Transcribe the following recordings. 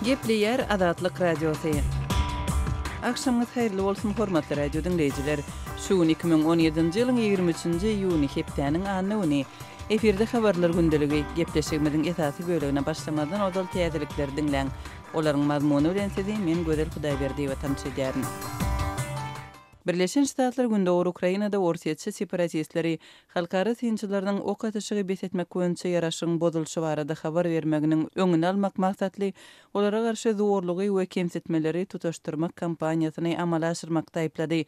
Gepleýär Azatlyk Radiosy. Agşamyňyz haýyrly bolsun, hormatly radio diňleýjiler! Şu gün 2017-nji ýylyň 23-nji iýuny, hepdäniň anna güni. Efirde Habarlar gündeligi. Gepleşigimiziň esasy bölegine başlamazdan ozal täzelikleri diňläň. Olaryň mazmuny bilen sizi men Gözel Hudaýberdiýewa tanyş edýärin. Birleşen Ştatlar Gündogar Ukrainada orsýetçi separatistleri halkara synçylarynyň ok atyşygy bes etmek boýunça ýaraşygyň bozulyşy barada habar bermeginiň öňüni almak maksatly olara garşy zorlugy we kemsitmeleri tutaşdyrmak kampaniýasyny amala aşyrmakda aýyplady.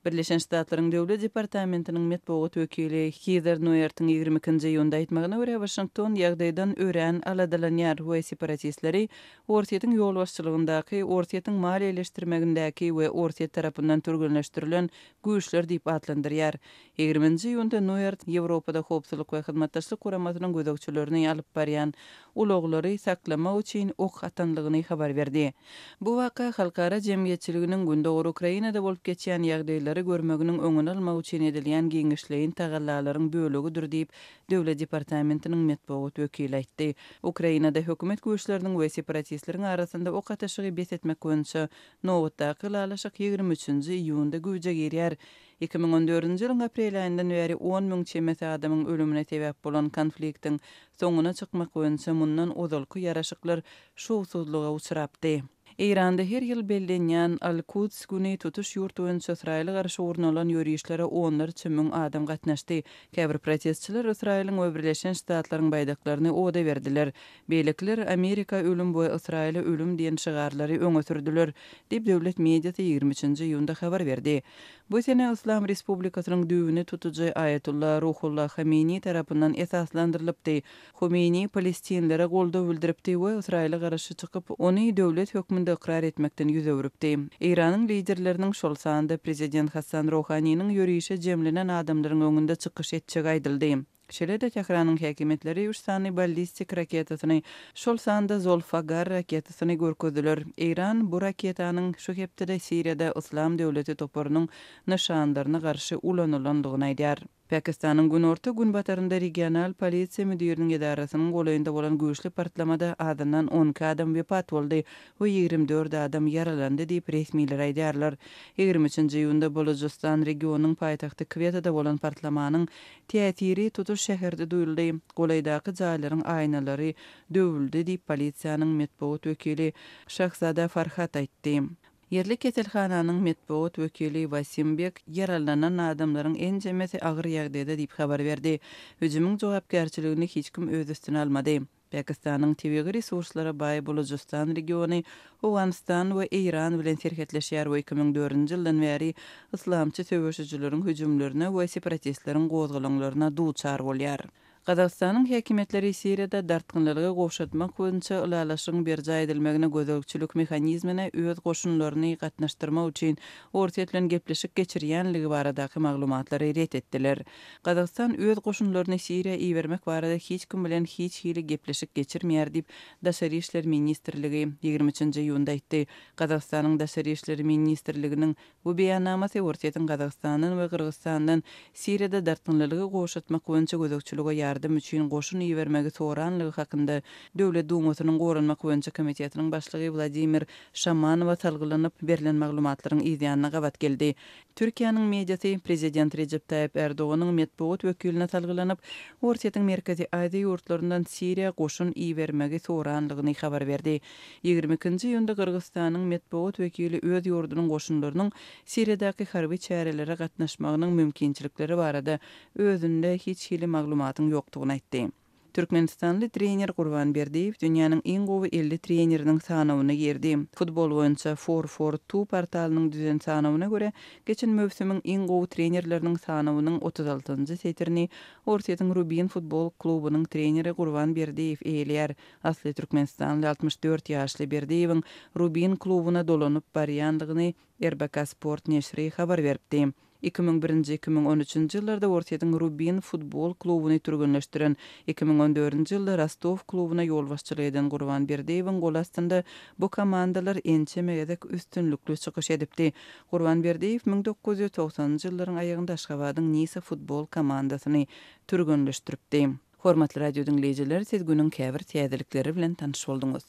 Birleşen Ştatlaryň Döwlet departamentiniň metbugat wekili Hizer Nuertiň 22 nji iýunda aýtmagyna görä, Waşington ýagdaýdan örän aladalanýar we separatistleri Orsýetiň ýolbaşçylygyndaky, Orsýetiň maliýeleşdirmegindäki we Orsýet tarapyndan türgenleşdirilen güýçler diýip atlandyrýar. Ýigriminji iýunda Nuert Ýewropada Howpsuzlyk we Hyzmatdaşlyk Guramasynyň gözegçilerini alyp barýan ulaglary saklamak üçin ok atanlygyny habar berdi. Bu waka halkara jemgyýetçiliginiň gündogar Ukrainada bolup geçýän ýagdaýlary görmeginiň öňüni almak üçin edilýän giňişleýin tagallalaryň bölegidir diýip, Döwlet departamentiniň metbugat wekili aýtdy. Ukrainada hökümet güýçleriniň we separatistleriň arasynda ok atyşygy bes etmek boýunça nobatdaky ylalaşyk 23 nji iýunda güýje girýär. 2014-nji ýylyň aprel aýyndan bäri on müň çemesi adamyň ölümine sebäp bolan konfliktiň soňuna çykmak boýunça mundan ozalky ýaraşyklar şowsuzlyga uçrapdy. Eýranda her ýyl bellenýän Al-Kuds güni tutuş ýurt boýunça Ysraýyla garşy gurnalan ýörişlere onlarça müň adam gatnaşdy. Käbir protestçiler Ysraýylyň we Birleşen Ştatlaryň baýdaklaryny oda berdiler. Beýlekiler Amerika ölüm we Ysraýyla ölüm diýen şygarlary öňe sürdüler, diýip, döwlet mediasy 23 nji iýunda habar berdi. Bu sene Yslam Respublikasynyň düýbüni tutujy Aýatullah Ruhullah Homeýni tarapyndan esaslandyrylypdy. Homeýni palestinlere goldaw bildiripdi we Ysraýyla garşy çykyp, ony döwlet hökmünde ykrar etmekden ýüz öwrüpdi. Eýranyň liderleriniň, şol sanda prezident Hassan Rohaniniň ýörişe jemlenen adamlaryň öňünde çykyş etjegi aýdyldy. Şeýle-de Tähranyň häkimiýetleri üç sany ballistik raketasyny, şol sanda Zolfagar raketasyny görkezdiler. Eýran bu raketanyň şu hepdede Siriýada Yslam döwleti toparynyň nyşanlaryna garşy ulanylandygyny aýdýar. Pakistanyň günorta-günbatarynda regional polisiýa müdiriniň edarasynyň golaýynda bolan güýçli partlamada azyndan 12 adam wepat boldy we 24 adam ýaralandy diýip, resmiler aýdýarlar. 23 nji iýunda Bolujystan regionynyň paýtagty Kwetada bolan partlamanyň täsiri tutuş şäherde duýuldy, golaýdaky jaýlaryň aýnalary döwüldi diýip, polisiýanyň metbugat wekili Şahzada Farhat aýtdy. Ýerli keselhananyň metbugat wekili Wasim Bek ýaralanan adamlaryň ençemesi agyr ýagdaýda diýip habar berdi. Hüjümiň jogapkärçiligini hiç kim öz üstüne almady. Pakistanyň tebigy resurslara baý Bulujystan regiony Owganystan we Eýran bilen serhetleşýär we 2004-nji ýyldan bäri yslamçy söweşijileriň hüjümlerine we separatistleriň gozgalaňlaryna duçar bolýar. Gazagystanyň häkimiýetleri Siriýada dartgynlylygy gowşatmak boýunça ylalaşygyň berjaý edilmegine gözegçilik mehanizmine öz goşunlaryny gatnaşdyrmak üçin Orsýet bilen gepleşik geçirýänligi baradaky maglumatlary ret etdiler. Gazagystan öz goşunlaryny Siriýa ibermek barada hiç kim bilen hiç hili gepleşik geçirmeýär diýip, Daşary işler ministrligi 23 nji iýunda aýtdy. Gazagystanyň Daşary işler ministrliginiň Bu beýannamasy Orsýetiň Gazagystandan we Gyrgyzstandan Siriýada dartgynlylygy gowşatmak boýunça gözegçilige ýardam üçin goşun ibermegi soranlygy hakynda Döwlet Dumasynyň Goranmak boýunça komitetiniň başlygy Wladimir Şamanowa salgylanyp berlen maglumatlaryň yzýanyna gabat geldi. Türkiýäniň mediasy prezident Rejep Taýyp Erdoganyň metbugat wekiline salgylanyp, Orsýetiň Merkezi Aziýa ýurtlaryndan Siriýa goşun ibermegi soranlygyny habar berdi. 22 nji iýunda Gyrgyzystanyň metbugat wekili öz ýurdunyň goşunlarynyň Siriýadaky harby çärelere gatnaşmagynyň mümkinçilikleri barada özünde hiç hili maglumatyň ýokdugyny aýtdy. Türkmenistanly trener Gurban Berdiýew dünýäniň iň gowy 50 treneriniň sanawyna girdi. Futbol boýunça Four Four Two portalynyň düzen sanawyna görä, geçen möwsümiň iň gowy trenerleriniň sanawynyň 36-njy setirini Orsýetiň Rubin futbol klubunyň treneri Gurban Berdiýew eýeleýär. Asly türkmenistanly 64 ýaşly Berdiýewiň Rubin klubuna dolanyp barýandygyny RBK Sport neşiri habar beripdi. 2001-nji, 2013-nji ýyllarda Orsýetiň Rubin futbol klubuny türgenleşdiren, 2014-nji ýylda Rostow klubuna ýolbaşçylyk eden Gurban Berdiýewiň goly astynda bu komandalar ençeme gezek üstünlikli çykyş edipdi. Gurban Berdiýew 1990-njy ýyllaryň aýagynda Aşgabadyň Nisa futbol komandasyny türgenleşdiripdi. Hormatly radio diňleýjiler, siz günüň käbir täzelikleri bilen tanyş bolduňyz.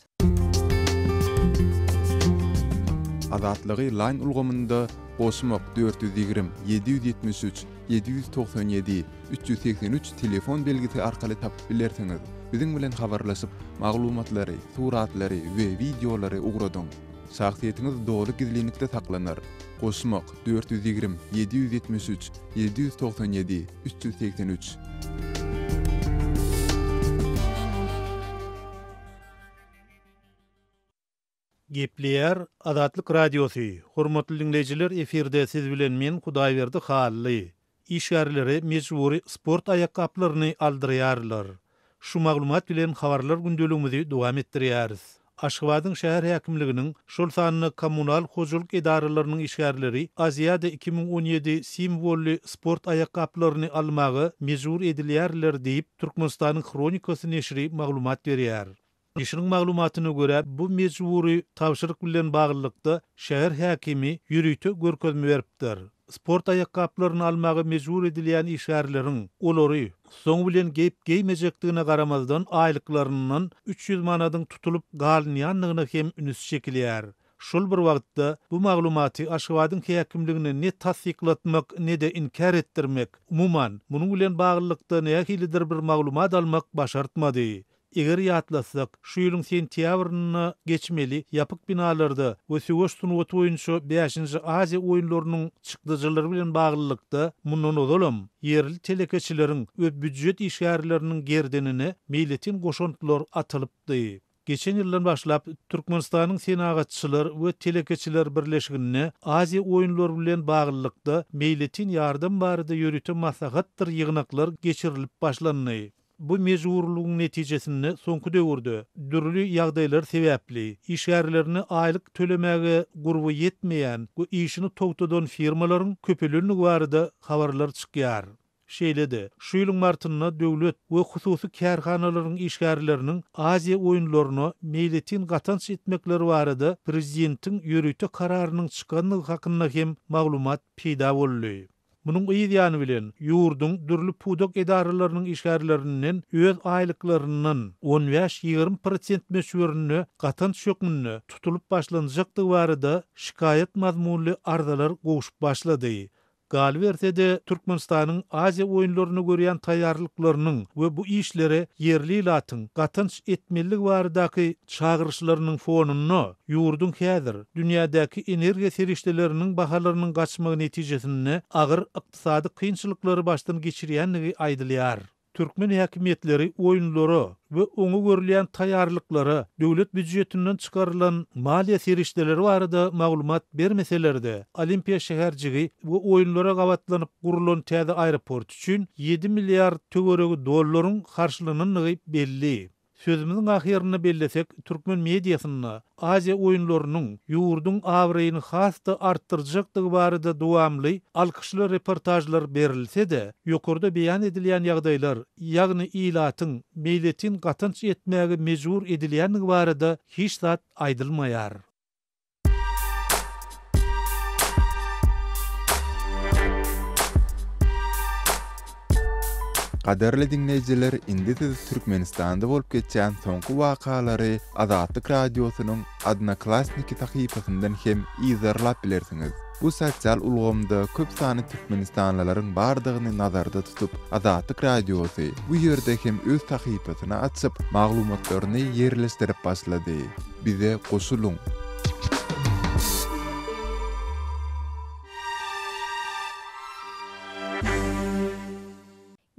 Azatlygy Line ulgamynda goşmak 420 773 797 383 telefon belgisi arkaly tapyp bilersiňiz. Biziň bilen habarlaşyp, maglumatlary, suratlary we wideolary ugradyň. Şahsyýetiňiz doly gizlinlikde saklanar. Goşmak, 420 773 797 383. Gepleýär Azatlyk Radiosy, Hormatly diňleýjiler efirde siz bilen men Hudaýberdi Hally. Işgärlere mejbury sport aýakgaplaryny aldyrýarlar. Şu maglumat bilen habarlar gündeligimizi dowam etdirýäris. Aşgabadyň şäher häkimliginiň, şol sanda kommunal hojalyk edaralarynyň işgärleri Aziada 2017 simwolly sport aýakgaplaryny almaga mejbur edilýärler diýip, Türkmenistanyň Hronikasy neşiri maglumat berýär. Neşiriň maglumatyna görä, bu mejbury tabşyryk bilen baglylykda, şäher häkimi ýörite görkezme beripdir. Sport aýakgaplaryny almaga mejbur edilýän işgärleriň olary soň bilen geýip-geýmejekdigine garamazdan aýlyklaryndan 300 manadyň tutulyp galynýandygyna hem üns çekilýär. Şol bir wagtda, bu maglumaty Aşgabadyň häkimligine ne tassyklatmak, ne-de inkär etdirmek, umuman, munuň bilen baglylykda nähilidir bir maglumat almak başartmady. Eger ýatlasak, şu ýylyň sentýabrynda geçmeli ýapyk binalarda we söweş sungaty boýunça bäşinji Aziýa oýunlarynyň çykdajylary bilen baglylykda, mundan ozalam, ýerli telekeçileriň we býujet işgärleriniň gerdenine meýletin goşantlar atylypdy. Geçen ýyldan başlap, Türkmenistanyň Senagatçylar we telekeçiler birleşiginde Aziýa oýunlary bilen baglylykda meýletin ýardam barada ýörite maslahatdyr ýygnaklar geçirilip başlandy. Bu mejburlygyň netijesinde soňky döwürde, dürli ýagdaýlar sebäpli, işgärlerine aýlyk tölemäge gurby ýetmeýän we işini togtadan firmalaryň köpelendigi barada habarlar çykýar. Şeýle-de, şu ýylyň martynda döwlet we hususy kärhanalaryň işgärleriniň Aziýa oýunlaryna meýletin gatanç etmekleri barada prezidentiň ýörite kararynyň çykandygy hakynda hem maglumat peýda boldy. Munuň yz ýany bilen, ýurduň dürli pudak edaralarynyň işgärlerinden öz aýlyklaryndan on bäş-ýigrimi prosent möçberinde gatanç hökmünde tutulyp başlanjakdygy barada şikaýat mazmunly arzalar gowşup başlady. Galyberse-de, Türkmenistanyň Aziýa oýunlaryna görýän taýýarlyklarynyň we bu işlere ýerli ilatyň gatanç etmelidigi baradaky çagyryşlarynyň fonunda ýurduň häzir dünýädäki energiýa serişdeleriniň bahalarynyň gaçmagy netijesinde agyr ykdysady kynçylyklary başdan geçirýändigi aýdylýar. Türkmen häkimiýetleri oýunlara we oňa görülýän taýýarlyklara döwlet býujetinden çykarylan maliýe serişdeleri barada maglumat bermeseler-de, Olimpiýa şäherjigi we oýunlara gabatlanyp gurulan täze aeroport üçin ýedi milliard töweregi dollaryň harçlanandygy belli. Sözümiziň ahyrynda bellesek, türkmen mediasynda Aziýa oýunlarynyň ýurduň abraýyny has-da artdyrjakdygy barada dowamly alkyşly reportažlar berilse-de, ýokarda beýan edilýän ýagdaýlar, ýagny ilatyň meýletin gatanç etmäge mejbur edilýändigi barada hiç zat aýdylmaýar. Gadyrly diňleýjiler indi siz Türkmenistanda bolup geçýän soňky wakalary Azatlyk Radiosynyň Odnoklassniki sahypasyndan hem yzarlap bilersiňiz. Bu sosial ulgamda köp sanly türkmenistanlylaryň bardygyny nazarda tutup, Azatlyk Radiosy bu ýerde hem öz sahypasyny açyp, maglumatlaryny ýerleşdirip başlady. Bize goşulyň!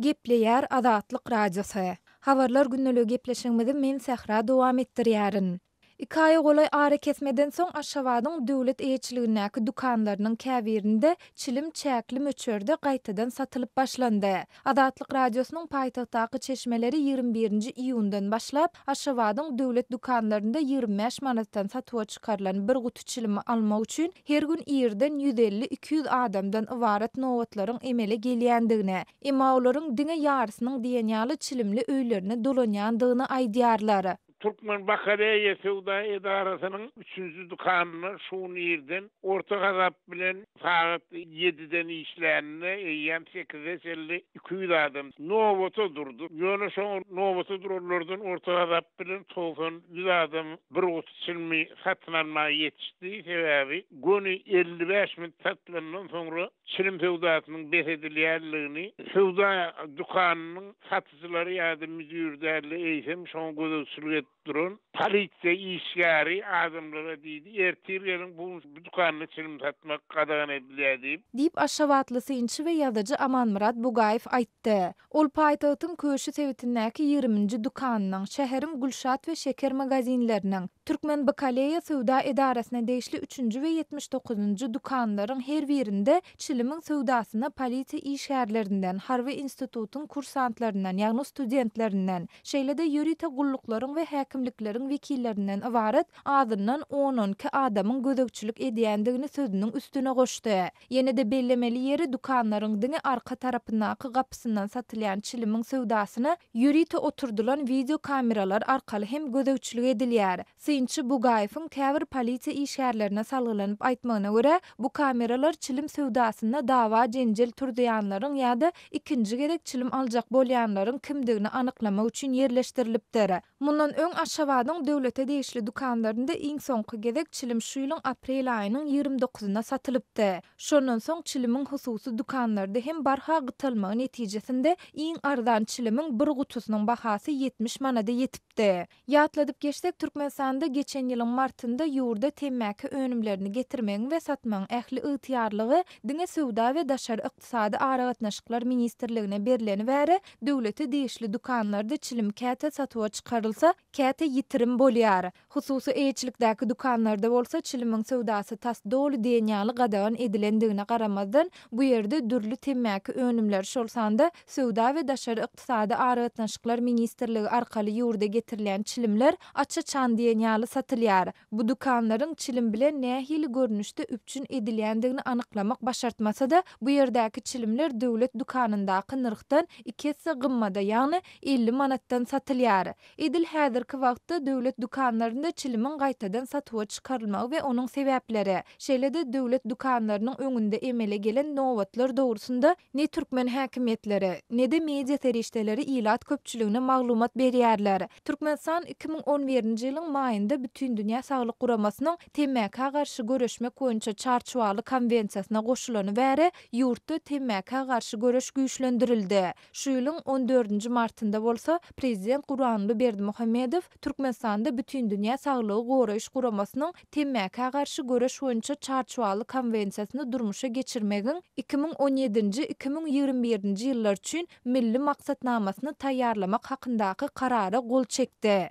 Gepleýär Azatlyk Radiosy. Habarlar gündeligi gepleşigimizi men Sähra dowam etdirýärin. Iki aýa golaý arakesmeden soň Aşgabadyň döwlet eýeçiligindäki dükanlarynyň käbirinde çilim çäkli möçberde gaýtadan satylyp başlandy. Azatlyk Radiosynyň paýtagtdaky çeşmeleri 21 nji iýundan başlap, Aşgabadyň döwlet dükanlarynda 25 manatdan satuwa çykarylan bir guty çilimi almak üçin her gün irden 150-200 adamdan ybarat nobatlaryň emele gelýändigini, emma olaryň diňe ýarysynyň diýen ýaly çilimli öýlerine dolanýandygyny aýdýarlar. Türkmen bakareýa söwda edarasynyň üçünji dükanynda şu gün irden orta hasap bilen sagat ýediden işläninde eýýäm sekize çenli 200 adam nobata durdy. Ýöne şoňa nobata duranlardan orta hasap bilen togsan-ýüz adam bir guty çilimi satyn almaga ýetişdi. Sebäbi göni 55 minut satylandan soňra çilim söwdasynyň bes edilýänligini söwda dükanynyň satyjylary ýa-da müdiri däl-de, eýsem, şoňa gözegçilik edip duran polisiýa işgäri adamlara diýdi, Ertir geliň, bu gün bu dükanda çilim satmak gadagan edilýär diýip. Diýip, aşgabatly synçy we ýazyjy Amanmyrat Bugaýew aýtdy. Ol paýtagtyň Köşi sebitindäki ýigriminji dükanynyň, şäheriň Gülşat we Şeker magazinleriniň, Türkmenbakaleýa söwda edarasyna degişli üçünji we 79 njy dükanlaryň her birinde çilimiň söwdasyna polisiýa işgärlerinden, harby institutyň kursantlaryndan, ýagny studentlerinden, şeýle-de ýörite gulluklaryň we häkimlikleriň wekillerinden ybarat azyndan on-on iki adamyň gözegçilik edýändigini sözüniň üstüne goşdy. Ýene-de bellemeli ýeri, dükanlaryň diňe arka tarapyndaky gapysyndan satylýan çilimiň söwdasyna ýörite oturdylan wideokameralar arkaly hem gözegçilik edilýär. Synçy Bugaýewiň käbir polisiýa işgärlerine salgylanyp aýtmagyna görä, bu kameralar çilim söwdasynda dawa-jenjel turuzýanlaryň ýa-da ikinji gezek çilim aljak bolýanlaryň kimdigini anyklamak üçin ýerleşdirilipdir. Mundan öň Aşgabadyň döwlete degişli dükanlarynda iň soňky gezek çilim şu ýylyň aprel aýynyň 20 dokuzynda satylypdy. Şondan soň çilimiň hususy dükanlarda hem barha gytalmagy netijesinde iň arzan çilimiň bir gutusynyň bahasy 70 manada ýetipdi. Ýatladyp geçsek, Türkmenistanda geçen ýylyň martynda ýurda temmäki önümlerini getirmegiň we satmagyň ähli ygtyýarlygy diňe Söwda we daşary ykdysady aragatnaşyklar ministrligine berleni bäri döwlete degişli dükanlarda çilim käte satuwa çykarylsa, käte ýitirim bolýar. Hususy eýeçilikdäki dükanlarda bolsa çilimiň söwdasy tas doly diýen ýaly gadagan edilendigine garamazdan, bu ýerde dürli temmäki önümleri, şol sanda Söwda we daşary ykdysady aragatnaşyklar ministrligi arkaly ýurda getirilýän çilimler aç-açan diýen ýaly satylýar. Bu dükanlaryň çilim bilen nähili görnüşde üpjün edilýändigini anyklamak başartmasa-da, bu ýerdäki çilimler döwlet dükanyndaky nyrhdan iki esse gymmada, ýagny 50 manatdan satylýar. Edil häzirki wagtda döwlet dükanlarynda çilimiň gaýtadan satuwa çykarylmagy we onuň sebäpleri, şeýle-de döwlet dükanlarynyň öňünde emele gelen nobatlar dogrusynda ne türkmen häkimiýetleri, ne-de media serişdeleri ilat köpçüligine maglumat berýärler. Türkmenistan 2011-nji ýylyň maýynda Bütindünýä Saglyk Guramasynyň temmäkä garşy göreşmek boýunça Çarçuwaly konwensiýasyna goşulany bäri ýurtda temmäkä garşy göreş güýçlendirildi. Şu ýylyň on dördünji martynda bolsa, prezident Gurbanguly Berdimuhamedow Türkmenistanda Bütindünýä Saglygy Goraýyş Guramasynyň temmäkä garşy göreş boýunça Çarçuwaly konwensiýasyny durmuşa geçirmegiň 2017-nji, 2021-nji ýyllar üçin Milli maksatnamasyny taýýarlamak hakyndaky Karara gol çekdi.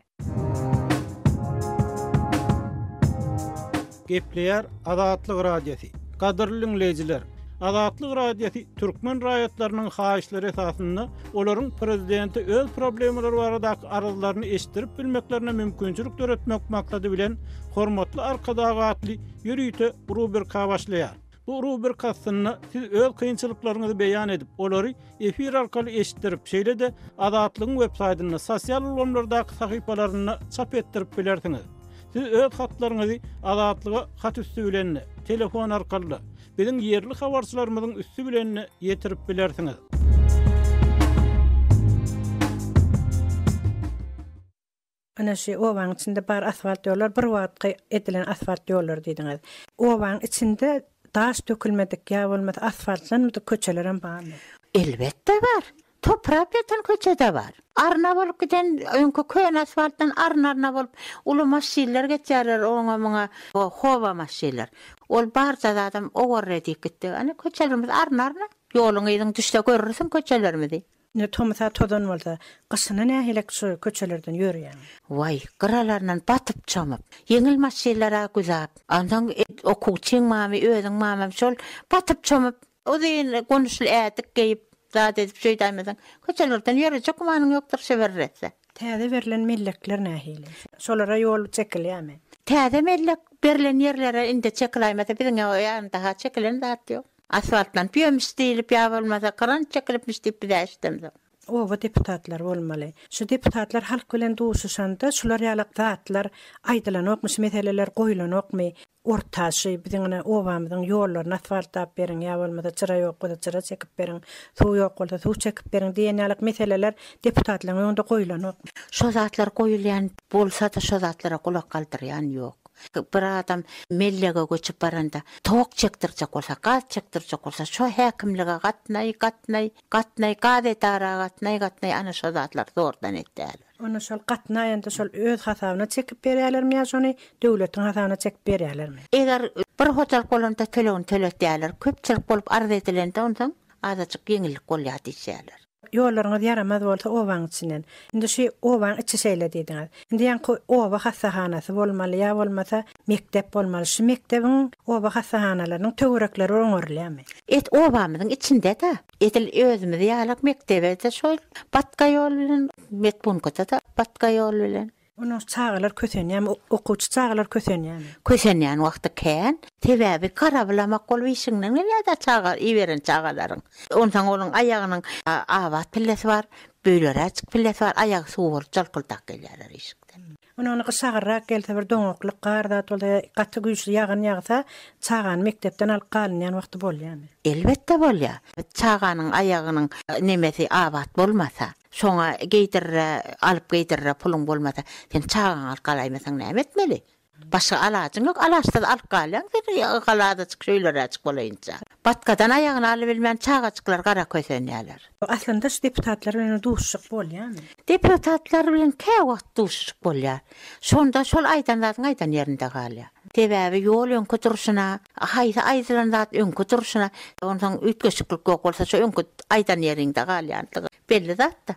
Gepleýär Azatlyk Radiosy. Gadyrly diňleýjiler! Azatlyk Radiosy türkmen raýatlarynyň haýyşlary esasynda olaryň prezidente öz problemalary baradaky arzlaryny eşitdirip bilmeklerine mümkinçilik döretmek maksady bilen Hormatly Arkadag atly ýörite rubrika başlaýar. Bu rubrika astynda siz öz kynçylyklaryňyzy beýan edip, olary efir arkaly eşitdirip, şeýle-de Azatlygyň websaýtynda, sosial ulgamlardaky sahypalarynda çap etdirip bilersiňiz. Siz öz hatlaryňyzy Azatlyga hat üsti bilen-de, telefon arkaly-da, biziň ýerli habarçylarymyzyň üsti bilen-de ýetirip bilersiňiz. Ine şu obaň içinde bar asfalt ýollar bir wagtky edilen asfalt ýollar diýdiňiz. Obaň içinde daş dökülmedik ýa bolmasa asfaltlanmadyk köçelerem barmy? Elbetde bar. Toprap ýatan köçe-de bar. Arna bolup giden öňki köne asfaltdan arna-arna bolup uly maşynlar geçýärler oňa-muňa howa maşynlar. Ol barja zadam owarra diýip gitdi. Ine köçelerimiz arna-arna. Ýoluň yzyň düşse görürsiň köçelerimizi. Indi tomusa tozan bolsa, gyşyna nähilek şu köçelerden ýörýäň? Waý, gyralaryndan batyp-çomup, ýeňil maşynlar-a güzap. Onsoň okuwçyň mamy, özüň mamam şol batyp-çomup, uzyn gonuşly ädik geýip, zat edip şeýdäýmeseň, köçelerden ýörejek gümanyň ýokdur şeberretse. Täze berlen mellekler nähili? Şolara ýol çekilýärmi? Täze mellek berlen ýerlere indi çekiläýmese, biziň ýanymyzda-ha çekilen zat ýok. Asfaltlanyp ýörmüş diýlip ýa bolmasa kran çekilipmiş diýip biz-ä eşidemzok. Oba deputatlary bolmaly. Şu deputatlar halk bilen duşuşanda şular ýalak zatlar aýdylanokmy, şu meseleler goýlanokmy? Orta şu biziň ine obamyzyň ýollaryny asfaltlap beriň ýa bolmasa çyra ýok bolsa çyra çekip beriň, suw ýok bolsa suw çekip beriň diýen ýalak meseleler deputatlaryň öňünde goýlanokmy? Şo zatlar goýulýan bolsa-da şo zatlara gulak galdyrýan ýok. Bir adam mellege göçüp baranda tok çekdirjek bolsa, gaz çekdirjek bolsa şo häkimlige gatnaý, gatnaý, gatnaý, gaz edara gatnaý, gatnaý ana şo zatlary zordan etýärler. Onda şol gatnaýanda şol öz hasabyna çekip berýärlermi ýa şony döwletiň hasabyna çekip berýärlermi? Eger bir hojalyk bolanda tölegini töletýärler. Köpçülik bolup arz edilende onsoň azajyk ýeňillik bolýar diýişýärler. Ýollaryňyz ýaramaz bolsa obaň içinden. Indi şu obaň içi şeýle diýdiňiz. Indi ýaňky oba hassahanasy bolmaly ýa bolmasa mekdep bolmaly. Şu mekdebiň oba hassahanalarynyň töwerekleri oňarylýarmy? Et obamyzyň içinde-de. Edil özümiz ýalak mekdebe-de şol batga ýol bilen, medpunkta-da batga ýol bilen. Onda çagalar kösenýärmi, okuwçy çagalar kösenýärmi? Kösenýän wagty kän. Sebäbi garabulamak bolup işiňden gelýär-dä çaga, iberen çagalaryň. Onsoň onuň aýagynyň abat pillesi bar, böleräjik pillesi bar, aýagy suw bolup jolkuldap gelýärler işikden. Onda ony gyş agyrrak gelse, bir doňaklyk, gar zat bolsa ýa gaty güýçli ýagyn ýagsa, çagany mekdepden alyp galynýan wagty bolýarmy? Elbetde bolýar. Çaganyň aýagynyň nemesi abat bolmasa, şoňa geýdirere, alyp geýdirere puluň bolmasa, sen çagaňy alyp galaýmasaň näme etmeli? Başga alajyň ýok, alaçsyz alyp galýaň sen gal azajyk şöýleräjik bolaýynça. Batgadan aýagyny alybilmän çagajyklar gara kösenýärler. Aslynda şu deputatlar bilen duşuşyk bolýarmy? Deputatlar bilen käwagt duşuşyk bolýar. Şonda şol aýdan zadyň aýdan ýerinde galýar. Sebäbi ýol öňki durşuna, haýsy aýdylan zat öňki durşuna, onsoň üýtgeşiklik ýok bolsa şo öňki aýdan ýeriňde galýandygy belli zat-da.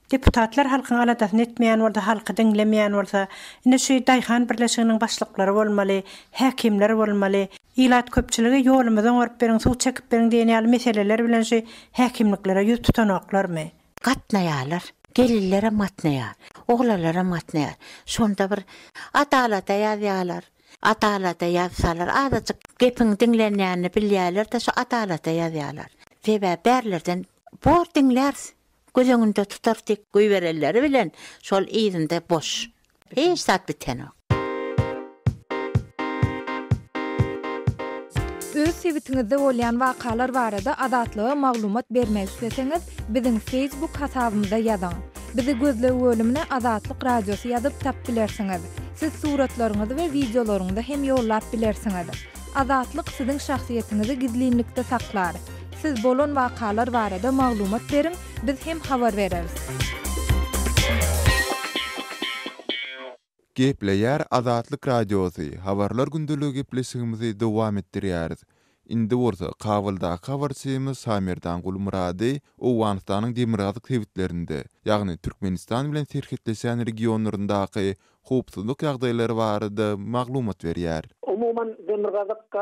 Deputatlar halkyň aladasyny etmeýän bolsa, halky diňlemeýän bolsa, ine şu daýhan birleşiginiň başlyklary bolmaly, häkimler bolmaly, ilat köpçüligi ýolumyzy oňaryp beriň, suw çekip beriň diýen ýaly meseleler bilen şu häkimliklere ýüz tutanoklarmy? Gatnaýarlar. Gelinlerem gatnaýar. Oglanlaram gatnaýar. Şonda bir adalada ýazýarlar. Adalada ýazsalar azajyk gepiň diňlenýänini bilýärler-de şo adalada ýazýarlar. Sebäbi bärlerden bor diňläris. Göz öňünde tutar dik goýberenleri bilen şol yzynda boş. Hiç zat bitenok. Öz sebitiňizde bolýan wakalar barada Azatlyga maglumat bermek isleseňiz, biziň Facebook hasabymyza ýazyň. Bizi gözleg bölümine Azatlyk Radiosy ýazyp tap bilersiňiz. Siz suratlaryňyzy we wideolaryňyzy hem ýollap bilersiňiz. Azatlyk siziň şahsyýetiňizi gizlinlikde saklar. Siz bolan wakalar barada maglumat beriň, biz hem habar bereris. Gepleýär Azatlyk Radiosy, Habarlar gündeligi gepleşigimizi dowam etdirýäris. Indi bolsa Kabuldaky habarçymyz Şamerdan Gulmyrady Owganystanyň demirgazyk sebitlerinde, ýagny Türkmenistan bilen serhetleşýän regionlaryndaky howpsuzlyk ýagdaýlary barada maglumat berýär. Umuman, Demirgazyk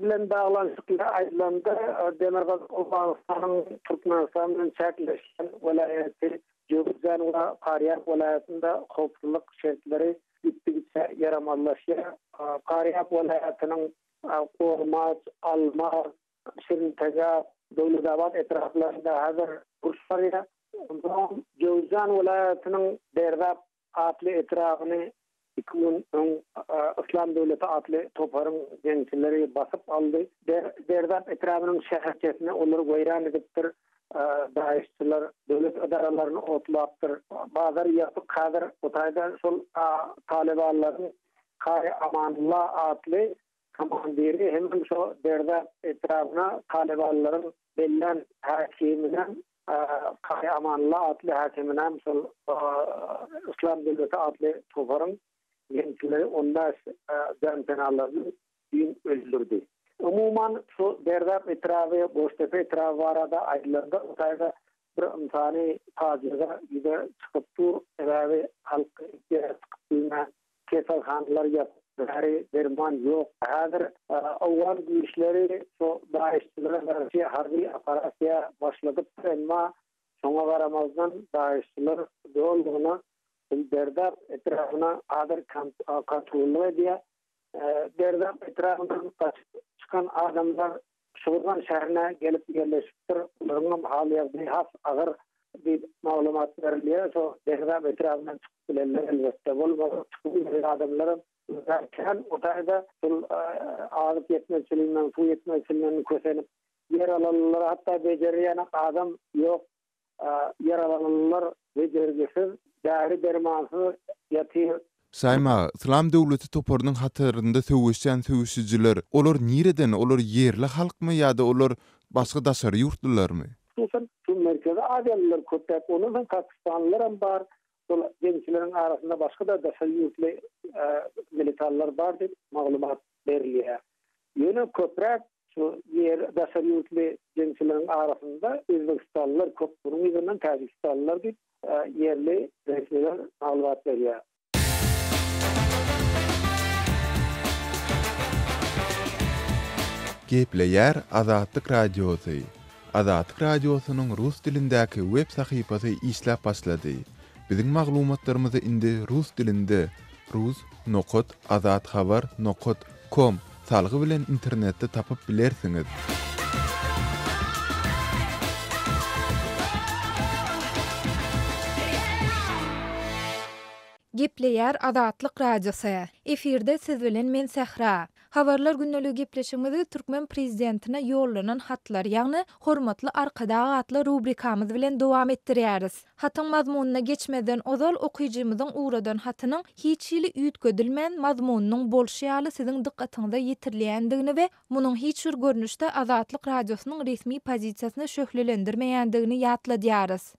bilen baglanyşykly aýdylanda, Demirgazyk Owganystanyň Türkmenistan bilen çäkleşýän welaýaty Jöwüzjan we Farýab welaýatynda howpsuzlyk şertleri gitdigiçe ýaramazlaşýar. Farýab welaýatynyň Gormaç, Almaz, Şirintaga, Döwletabat etraplarynda häzir uruş barýar. Onsoň Jöwüzjan welaýatynyň Derdap atly etrabyny iki gün öň Yslam döwleti atly toparyň jeňçileri basyp aldy. Derdap etrabynyň şäherçesini olar weýran edipdir. Daeşçiler döwlet edaralaryny otlapdyr. Bazar ýapyk häzir bu taýda şol talybanlaryň Kary Amanullah atly komandiri hemem şo Derdap etrabyna talybanlaryň bellän häkiminem Kary Amanullah atly häkiminem şol Yslam döwleti atly toparyň jeňçileri on bäş janpenalaryny düýn öldürdi. Umuman, şu Derdap etraby, Goştepe etraby barada aýdylanda, o taýda bir ynsany pajyga ýüze çykyp dur. Sebäbi halk hiç ýere çykyp bilmän, Keselhanalar ýapyk, däri derman ýok. Häzir owgan güýçleri şu daeşçilere garşy harby operasiýa başladypdyr, emma şoňa garamazdan daeşçiler dolulygyna Derdap etrabyna häzir kontrollyk edýär. Derdap etrabyndan gaçyp çykan adamlar Şuburgan şäherine gelip ýerleşipdir. Olaryňam hal-ýagdaýy has agyr. diýip maglumat berilýär. Şo Dehzap etrabyndan çykyp bilenler elbetde bolmasa çykyp bilmedik adamlaram örän kän. O taýda şol azyk ýetmezçiliginden, suw ýetmezçiliginden kösenip ýaralanylary hatda bejerýän adam ýok. Ýaralananlar bejergisiz, däri-dermansyz ýatyr. Şaýym aga, Yslam döwleti toparynyň hatarynda söweşýän söweşijiler, olar nireden, olar ýerli halkmy ýa-da olar başga daşary ýurtlularmy? Hususan, şu Merkezi Aziýalylar köpräk, ondan soň pakistanlylaram bar, şol jeňçileriň arasynda başga-da daşary ýurtly militanlar bar diýip maglumat berilýär. Ýöne köpräk şu ýer daşary ýurtly jeňçileriň arasynda özbegistanlylar köp, munuň yzyndan täjigistanlylar diýip, ýerli resmiler maglumat berýär. Gepleýär Azatlyk Radiosy, Azatlyk Radiosynyň rus dilindäki web sahypasy işläp başlady. Biziň maglumatlarymyzy indi rus dilinde rus nokat azathabar nokat kom salgy bilen internetde tapyp bilersiňiz. Gepleýär Azatlyk Radiosy. Efirde siz bilen men Sähra. Habarlar gündeligi gepleşigimizi türkmen prezidentine ýollanan hatlar, ýagny Hormatly Arkadag atly rubrikamyz bilen dowam etdirýäris. Hatyň mazmunyna geçmezden ozal okyjymyzyň ugradan hatynyň hiç hili üýtgedilmän mazmunynyň bolşy ýaly siziň dykgatyňyza ýetirilýändigini we munuň hiç bir görnüşde Azatlyk Radiosynyň resmi pozisiýasyny şöhlelendirmeýändigini ýatladýarys.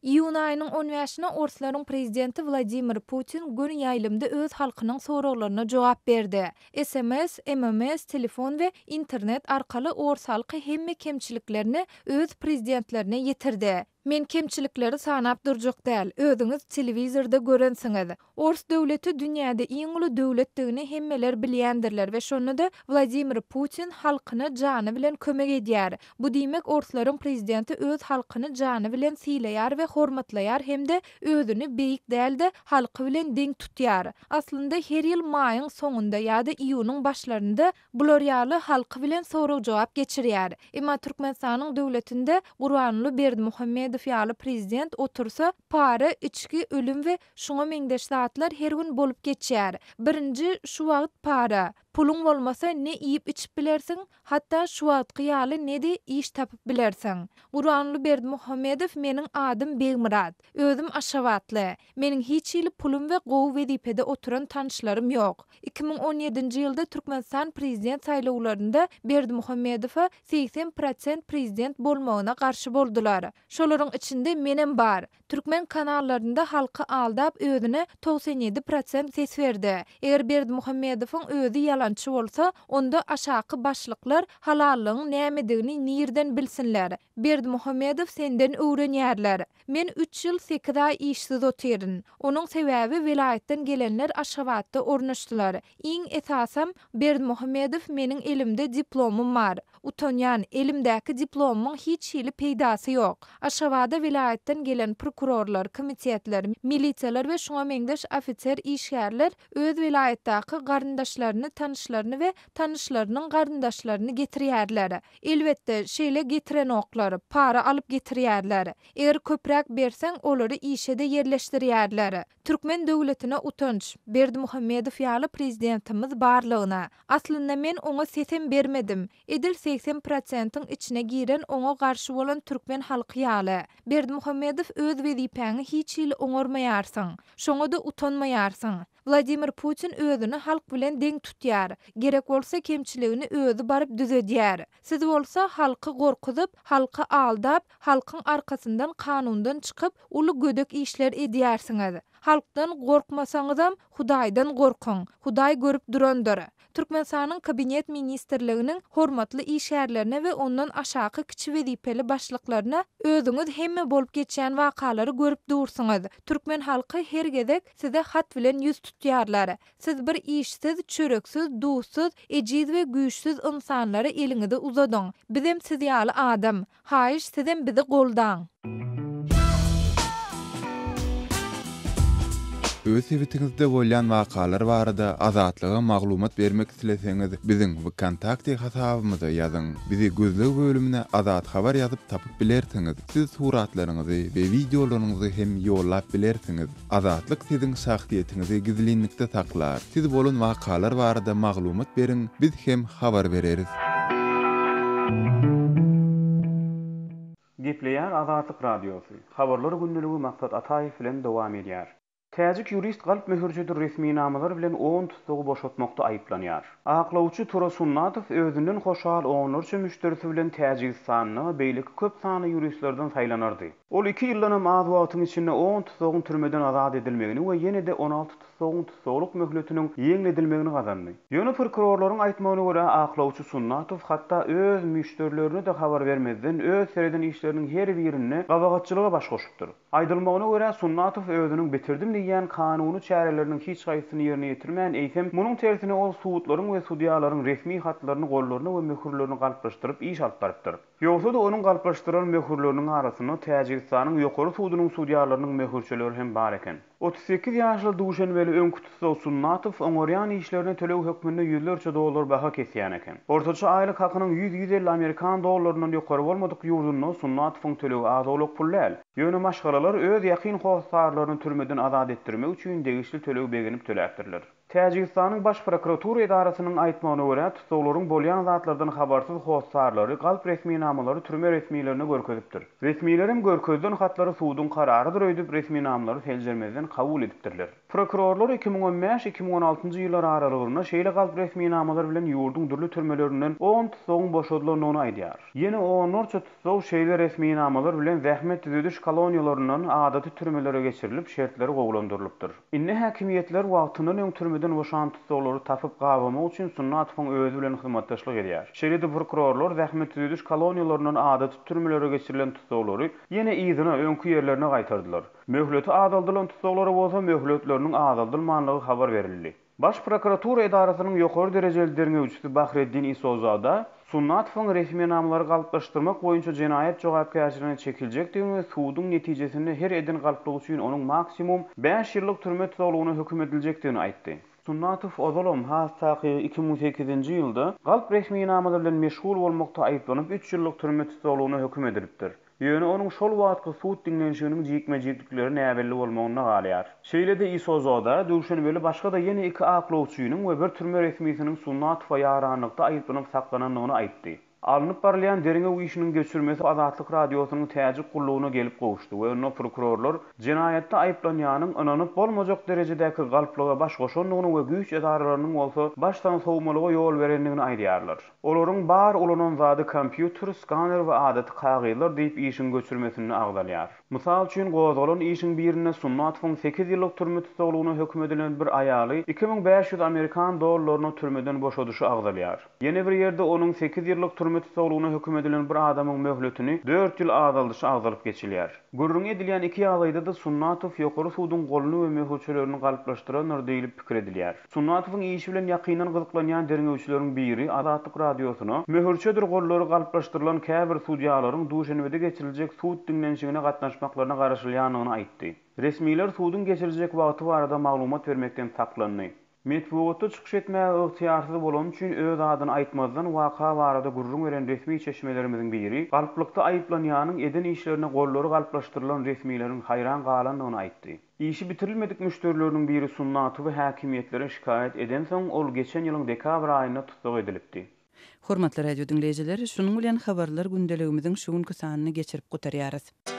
Iýun aýynyň on bäşine orslaryň prezidenti Wladimir Putin göni ýaýlymda öz halkynyň soraglaryna jogap berdi. Sms, MMS, telefon we internet arkaly ors halky hemme kemçiliklerini öz prezidentlerine ýetirdi. Men kemçilikleri sanap durjak däl, özüňiz telewizorda görensiňiz. Ors döwleti dünýäde iň uly döwletdigini hemmeler bilýändirler we şonda-da Wladimir Putin halkyna jany bilen kömek edýär. Bu diýmek orslaryň prezidenti öz halkyny jany bilen sylaýar we hormatlaýar hem-de özüni beýik däl-de halky bilen deň tutýar. Aslynda her ýyl maýyň soňunda ýa-da iýunyň başlarynda bular ýaly halky bilen sorag-jogap geçirýär. Emma Türkmenistanyň döwletinde Gurbanguly Berdimuhamedow ýaly prezident otursa para, içgi, ölüm we şuňa meňzeş zatlar her gün bolup geçýär. Birinji şu wagt para. Puluň bolmasa ne iýip-içip bilersiň, hatda şu wagtky ýaly ne-de iş tapyp bilersiň. Gurbanguly Berdimuhamedow Meniň adym Begmyrat. Özüm aşgabatly. Meniň hiç hili pulum we gowy wezipede oturan tanyşlarym ýok. 2017-nji ýylda Türkmenistan prezident saýlawlarynda Berdimuhamedowa 80 prosent prezident bolmagyna garşy boldular. Şolaryň içinde menem bar. Türkmen kanallarynda halky aldap özüne 97 prosent ses berdi. Eger Berdimuhamedowyň özi ýalançy bolsa, onda aşaky başlyklar halallygyň nämedigini nirden bilsinler? Berdimuhamedow senden öwrenýärler. Men üç ýyl sekiz aý işsiz otyryn. Onuň sebäbi welaýatdan gelenler Aşgabatda ornaşdylar. Iň esasam, Berdimuhamedow meniň elimde diplomym bar. Utanýan, elimdäki diplomymyň hiç hili peýdasy ýok. Aşgabada welaýatdan gelen prokurorlar, komitetler, milisiýalar we şuňa meňzeş ofiser işgärler öz welaýatdaky garyndaşlaryny, tanyşlaryny we tanyşlarynyň garyndaşlaryny getirýärler. Elbetde, şeýle getirenoklar, para alyp getirýärler. Eger köpräk berseň, olary işe-de ýerleşdirýärler. Türkmen döwletine utanç, Berdimuhamedow ýaly prezidentimiz barlygyna. Aslynda men oňa sesem bermedim. Edil 80 prosentiň içine giren oňa garşy bolan türkmen halky ýaly. Berdimuhamedow öz wezipäňi hiç hili oňarmaýarsyň. Şoňa-da utanmaýarsyň. Wladimir Putin özüni halk bilen deň tutýar. Gerek bolsa kemçiligini özi baryp düzedýär. Siz bolsa halky gorkuzyp, halky aldap, halkyň arkasyndan kanundan çykyp uly gödek işler edýärsiňiz. Halkdan gorkmasaňyzam Hudaýdan gorkuň. Hudaý görüp durandyr. Türkmenistanyň Kabinet ministrliginiň hormatly işgärlerine we ondan aşaky kiçi wezipeli başlyklaryna özüňiz hemme bolup geçýän wakalary görüp dursuňyz. Türkmen halky her gezek size hat bilen ýüz tutýarlar. Siz bir işsiz, çöreksiz, duzsuz, ejiz we güýçsüz ynsanlara eliňizi uzadyň. Bizem siz ýaly adam. Haýyş sizem bizi goldaň. Öz sebitiňizde bolýan wakalar barada Azatlyga maglumat bermek isleseňiz, biziň Wkontakte hasabymyza ýazyň. Bizi gözleg bölümine Azat Habar ýazyp tapyp bilersiňiz. Siz suratlaryňyzy we wideolaryňyzy hem ýollap bilersiňiz. Azatlyk siziň şahsyýetiňizi gizlinlikde saklar. Siz bolan wakalar barada maglumat beriň, biz hem habar bereris. Gepleýär Azatlyk Radiosy, Habarlar gündeligi Maksat Ataýew bilen dowam edýär. Täjik ýurist galp möhürçedir resminamalar bilen on tussagy boşatmakda aýyplanýar. Aklawçy Tura Sunnatow özünden hoşal onlarça müşderisi bilen Täjigistanda beýleki köp sanly ýuristlerden saýlanardy. Ol iki ýyldanam az wagtyň içinde on tussagyň türmeden azat edilmegini we ýene-de 16 tussagyň tussaglyk möhletiniň ýeňledilmegini gazandy. Ýöne prokurorlaryň aýtmagyna görä, aklawçy Sunnatow hatda öz müşderilerine-de habar bermezden öz sereden işleriniň her birinde gabahatçylyga baş goşupdyr. Aýdylmagyna görä, Sunnatow özüniň bitirdim diýýän kanuny çäreleriniň hiç haýsysyny ýerine ýetirmän, eýsem, munuň tersine ol sudlaryň we sudýalaryň resmi hatlaryny, gollaryny we möhürlerini galplaşdyryp iş alyp barypdyr. Ýogsa-da onuň galplaşdyran möhürleriniň arasynda Täjigistanyň Ýokary sudunyň sudýalarynyň möhürçeleri hem bar eken. 38 ýaşly duşenbeli öňki tussag Sunnatow oňarýan işlerine töleg hökmünde ýüzlerçe dollar baha kesýän eken. Ortaça aýlyk hakynyň ýüz-ýüz elli amerikan dollaryndan ýokary bolmadyk ýurdunda Sunnatowyň tölegi az-owlak pul däl. Ýöne maşgalalar öz ýakyn hossarlaryny türmeden azat etdirmek üçin degişli tölegi begenip töläpdirler. Täjigistanyň Baş prokuratura edarasynyň aýtmagyna görä, tussaglaryň bolýan zatlardan habarsyz hossarlary galp resminamalary türme resmilerine görkezipdir. Resmilerem görkezilen hatlary suduň kararydyr öýdüp, resminamalary seljermezden kabul edipdirler. Prokurorlar 2015, 2016 ýyllar aralygynda şeýle galp resminamalar bilen ýurduň dürli türmelerinden on tussagyň boşadylandygyny aýdýar. Ýene onlarça tussag şeýle resminamalar bilen zähmet düzediş koloniýalaryndan adaty türmelere geçirilip, şertleri gowulandyrylypdyr. Indi häkimiýetler wagtyndan öň türmeden boşan tussaglary tapyp gabamak üçin Sunnatowyň özi bilen hyzmatdaşlyk edýär. Şeýle-de prokurorlar zähmet-düzediş koloniýalaryndan adaty türmelere geçirilen tussaglary ýene yzyna, öňki ýerlerine gaýtardylar. Möhleti azaldylan tussaglara bolsa möhletleriniň azaldylmanlygy habar berildi. Baş prokuratura edarasynyň ýokary derejeli derňewçisi Bahreddin Isozada Sunnatowyň resminamalary galplaşdyrmak boýunça jenaýat jogapkärçiligine çekiljekdigini we suduň netijesinde her eden galplygy üçin onuň maksimum bäş ýyllyk türme tussaglygyna höküm ediljekdigini aýtdy. Sunnatow ozalam, has takygy 2008-nji ýylda, galp resminamalar bilen meşgul bolmakda aýyplanyp, üç ýyllyk türme tussaglygyna höküm edilipdir. Ýöne onuň şol wagtky sud diňlenişiginiň jikme-jiklikleri näbelli bolmagynda galýar. Şeýle-de Isozoda, Duşenbeli başga-da ýene iki aklawçynyň we bir türme resmisiniň Sunnatowa ýaranlykda aýyplanyp saklanandygyny aýtdy. Alnyp barylýan derňew işiniň göçürmesi Azatlyk Radiosynyň Täjik gullugyna gelip gowuşdy we onda prokurorlar jenaýatda aýyplanýanyň ynanyp bolmajak derejedäki galplyga baş goşandygyny we güýç edaralarynyň bolsa başdan sowmalyga ýol berendigini aýdýarlar. Olaryň bar ulanan zady kompýuter, skaner we adaty kagyzlar diýip işiň göçürmesinde agzalýar. Mysal üçin, gozgalan işiň birinde Sunnatowyň sekiz ýyllyk türme tussaglygyna höküm edilen bir aýaly 2500 amerikan dollaryna türmeden boşadyşy agzalýar. Ýene bir ýerde onuň sekiz ýyllyk türme tussaglygyna höküm edilen bir adamyň möhletini dört ýyl azaldyşy agzalyp geçilýär. Gürrüňi edilýän iki ýagdaýda-da Sunnatow ýokary suduň goluny we möhürçelerini galplaşdyrandyr diýlip pikir edilýär. Sunnatowyň işi bilen ýakyndan gyzyklanýan derňewçileriň biri Azatlyk Radiosyna möhürçedir gollary galplaşdyrylan käbir sudýalaryň Duşenbede geçiriljek sud diňlenişigine gatnaşmaklaryna garaşylýandygyny aýtdy. Resmiler suduň geçiriljek wagty barada maglumat bermekden saklandy. Metbugatda çykyş etmäge ygtyýarsyz bolany üçin öz adyny aýtmazdan waka barada gürrüň beren resmi çeşmelerimiziň biri galplykda aýyplanýanyň eden işlerine gollary galplaşdyrylan resmileriň haýran galandygyny aýtdy. Işi bitirilmedik müşderileriniň biri Sunnatowy häkimiýetlere şikaýat edensoň, ol geçen ýylyň dekabr aýynda tussag edilipdi. Hormatly radio diňleýjiler, şunuň bilen Habarlar gündeligimiziň şu günki sanyny geçirip gutarýarys.